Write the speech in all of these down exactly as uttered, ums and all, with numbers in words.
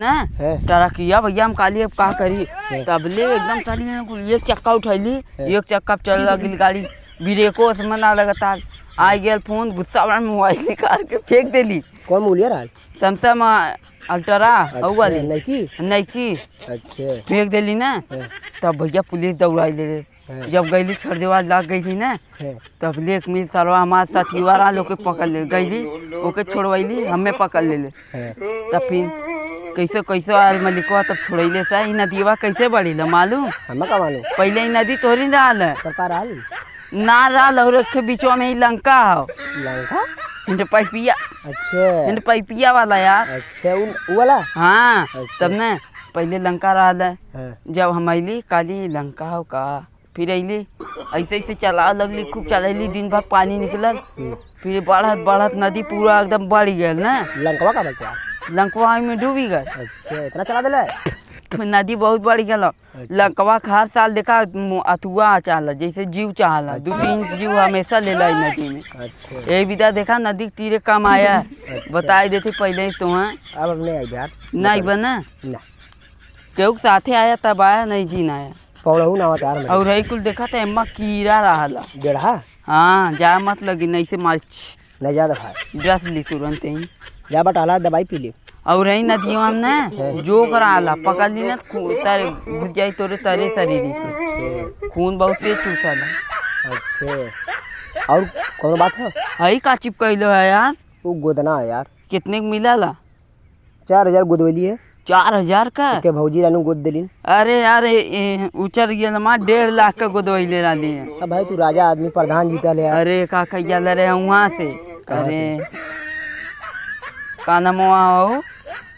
ना, हैं। टरकिया भैया हम काली अब का करी? हैं। तबले एकदम साली में कुल एक चक्का उठैली, हैं। एक चक्का पे चल लगिल गाड़ी, ब्रेको उसमें ना लगातार। आई गेल फोन, गुस्सा वाला मोबाइल निकाल के फेंक देली। कौन मोबाइल रहल? Samsung Ultra, अच्छा, हऊ वाली। नइकी? नइकी। अच्छा। फेंक देली ना, हैं। तब भैया पुलिस दौड़ाई ले ले। हाँ। जब गइली छरदेवा लाग गइली ना, हाँ। तब लेक मिल सरवा हमार साथीवा रहा लोग के पकड़ ले गइली, ओके छोड़वैली, हमें पकड़ ले ले। हाँ। तब फिर कैसे कैसे आयल मलिकवा तब छोड़ैले सा, ई नदीवा कैसे बढ़ी ला मालूम? हमें का मालूम? पहले ई नदी तोहरी ना रहल है। तो का रहल? ना रहल और एक ठे बीचवा में ई लंका हो। लंका? हिंड पाइपिया। अच्छा। हिंड पाइपिया वाला यार। अच्छा, उ, उ वाला? हाँ, अच्छा। तब ना पहले लंका रहल है। हाँ। जब हम अइली काली लंका हो का, फिर अइली, ऐसे ऐसे चलावे लगली, खूब चलैली, दिन भर पानी निकलल। हम्म। फिर बढ़त बढ़त नदी पूरा एकदम बढ़ गयल ना। लंकवा का बचा? लंकवा में डूबी गयल। अच्छा, इतना चला देले? फिर नदी बहुत बढ़ गयल। अच्छा। लंकवा के हर साल देखा मु-, अथुआ चाहला, जैसे जीव चाहला, दू तीन जीव हमेशा लेला ई नदी में। अच्छा। ए विदा देखा नदी के तीरे कम आया। अच्छा। बताई देते पहले ही तो, हाँ। अब, अब नहीं आई यार। नहीं बना? ना। केहू के साथे आया तब आया, नहीं जी ना आया। पौड़हू ना आवत यार, मजा। और है कुल देखा त एम्मा कीड़ा रहला। डेढ़ा? हाँ, जा मत लगी, नहीं से मार छी। नहीं जा दे भाई। डस ली तुरंत ही। जा बटाला दवाई पी ले। और है नदिया में ना, हैं। जोक रहला, पकड़ ली ना, खू-, तरे घुस जाई तोरे तरे शरीर से। अच्छा। खून बहुत तेज चूसला। अच्छा। और कौन बात है? हई का चिपकैलो है यार? वो गोदना है यार। कितने के मिला ला? चार हजार गोदवैली है। चार हजार का? ओके, भौजी रानू गोद देलिन। अरे यार, ए, ए, उचर गेल हमार डेढ़ लाख का गोदवैले रहली है। अब भाई, तू राजा आदमी, प्रधान जीतल है यार। अरे, का कहिया ले रहे हैं वहाँ से? कहाँ अरे, से? का नाम वहाँ हो?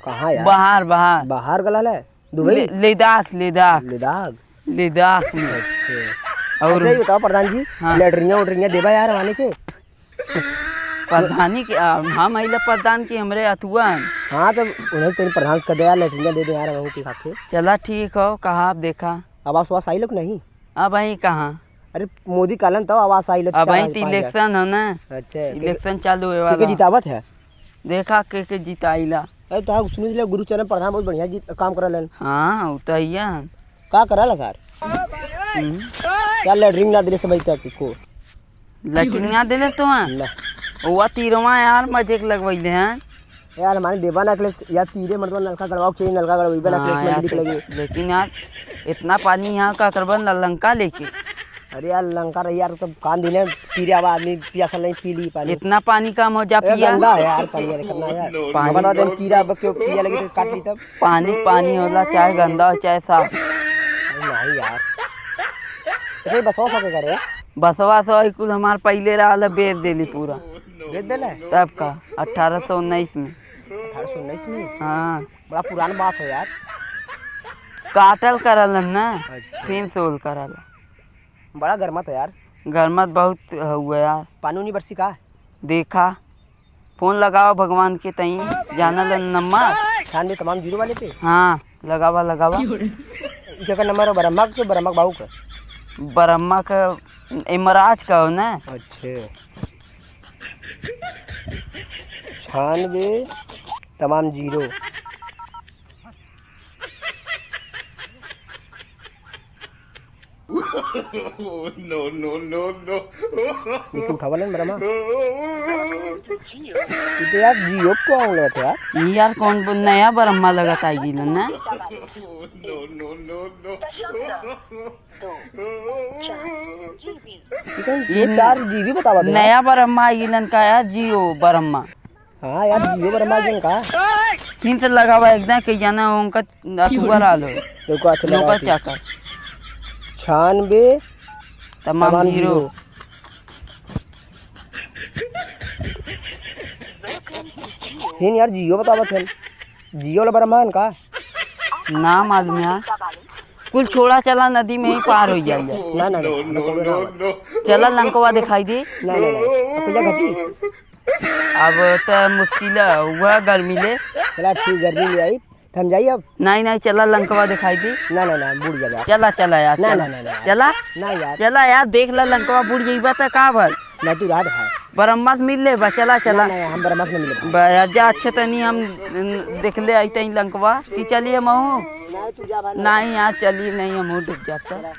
कहाँ यार? बाहर, बाहर। बाहर गला है? दुबई? ले-, लद्दाख, लद्दाख। लद्दाख? लद्दाख में। अच्छा। और अच्छा, ये बताओ प्रधान जी, हाँ। लेटरिंगा उटरिंगा देबा यार, माने के? प्रधानी के, आ, हम अइला प्रधान की हमरे अथुआ हैं। हाँ, तब उन्हें तनी प्रधान से कह दे यार, लेटरिन दे दे यार, हमहू के खाके। चला ठीक हो, कहा आप देखा। आवास वास आई लोग नहीं? अब आई कहाँ? अरे मोदी कालन तब आवास आई लोग अब चार आई तो पाँच हजार। Election हो ना। अच्छा, के, election चालू होए के, के वाला। जितावत है? देखा के, के जिताइला। अरे तो हाँ, सुनिस ले गुरु चरण प्रधान बहुत बढ़िया जी काम करलन। हाँ, उ तो है। का करला सर? हम्म। क्या लेटरिन ना दिले सब तक को? लेटरिन ना देले तो हाँ। ना। ओवा तीरवा यार मजे के लगवैले हैं। यार, हमारे देवा ना कले, यार, तीरे मतलब नलका गड़वाओ के चाहिए, नलका गड़वाई बना हाँ, के यार, मंदिर के लगे। लेकिन यार, इतना पानी यहाँ का करबन ला लंका लेके। अरे यार, लंका रही यार, तो कान दिन है, तीरे आवा आदमी पियासा नहीं पी ली पानी। इतना पानी कम हो जा ए, पिया। गंदा है यार, पानी यार, कितना यार। पानी बता दे, कीड़ा अब क्यों पिया लगे तो काट ली तब। पानी, पानी होला, चाहे गंदा हो, चाहे साफ। अरे नहीं यार। अरे बसवा सके करे। बसवा सो कुल हमार पहले रहल, बेच देली पूरा। बेच देले? तब का, अठारह सौ उन्नीस में। अठारह सौ उन्नीस में? हाँ। बड़ा पुरान बास हो यार। काटल करल ना, अच्छा। फिर सोल करल। बड़ा गरमत है यार। गरमत बहुत हुआ यार। पानी उनी बरसी का? देखा, फोन लगाओ भगवान के तई, जानल नंबर। छान दे तमाम जीरो वाले पे? हाँ, लगावा, लगावा। ई केकर नंबर है? ब्रह्मा के, ब्रह्मा के बाबू का? ब्रह्मा का, यमराज का हो ना? अच्छा। छानबे तमाम जीरो। No, no, no, no। ये तो उठावा लेन ब्रह्मा। ये तो यार जियो को आउंग लगत है यार। ये यार कौन ब-, नया ब्रह्मा लगत आई गिलन ना? No, no, no, no। ये तो ये दो चार जीबी बतावा दे यार। नया ब्रह्मा आई गिलन का यार, जियो ब्रह्मा। हाँ यार, जियो ब्रह्मा जी का। फिर से लगावा एकदम के जाना उनका अथुआ रहा लो। रुको, अच्छा, नौकर लगाओ। चाकर। छानबे तमाम तमाम जीरो। जीरो। फिर यार जियो बतावत है। जियो वाला ब्रह्मा है का? ना मालूम यार। कुल छोड़ा, चला नदी में ही पार हो जाइए। ना, ना, ना, ना, ना, ना। चला लंकवा दिखाई दे। ना, ना, ना। अब भैया घटी। अब त मुश्किल है, हुआ गर्मी ले। चला ठीक, गर्मी ले आई, त हम जाई अब। नहीं, नहीं, चला लंकवा दिखाई दे। ना, ना, ना, बूड़ जाबे। चला, चला यार, ना, चला। ना, ना, ना, यार। चला? ना यार। चला यार, देख ला लंकवा बूड़ जइबा त का भल? ना तू रात है। बरम्मा से मिल ले बा, चला, चला। नहीं, हम बरम्मा से नहीं मिले। बा, जा, अच्छे तनी हम, न, देख ले आई तई लंकवा कि चलिए महू। नहीं, तू जा भाई। नहीं, यहाँ चली नहीं, हम डूब जाता।